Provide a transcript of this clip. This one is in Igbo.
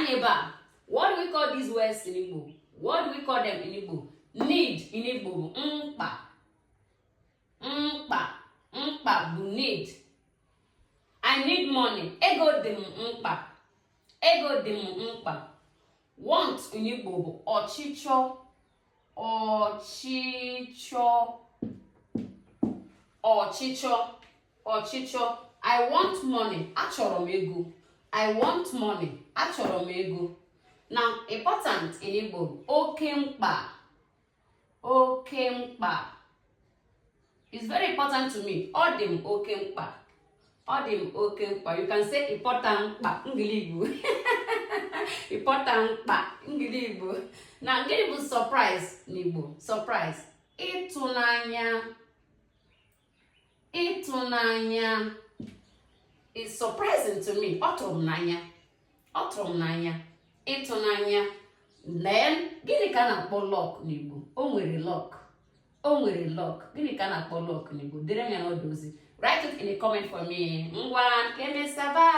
Anya ebe a, what do we call these words in Igbo? What do we call them in Igbo? Need in Igbo bụ mkpa. Mkpa, mkpa bụ need. I need money. Ego dị m mkpa. Ego dị m mkpa. Want in Igbo bụ ọchịchọ. Ọchịchọ, ọchịchọ, ọchịchọ. I want money. Achọrọ m ego. I want money. Achọrọ m ego. Now, important in Igbo, oke mkpa. Oke mkpa. It's very important to me. Ọ dị m oke mkpa. Ọ dị m oke mkpa. You can say important mkpa, Ngili Igbo. Important mkpa, Ngili Igbo. Na gịnị bụ surprise n'Igbo? Surprise, ịtụnanya. Ịtụnanya is surprising to me. Ọ tụrụ m n'anya. Ọ tụrụ m n'anya. Ịtụnanya. Then gịnị ka a na-akpọ luck n'Igbo? O nwere luck. O nwere luck. Gịnị ka a na-akpọ luck n'Igbo? Dere m ya n'ọdụ ozi. Write it in a comment for me. Ngwa, ka emesịa, bye.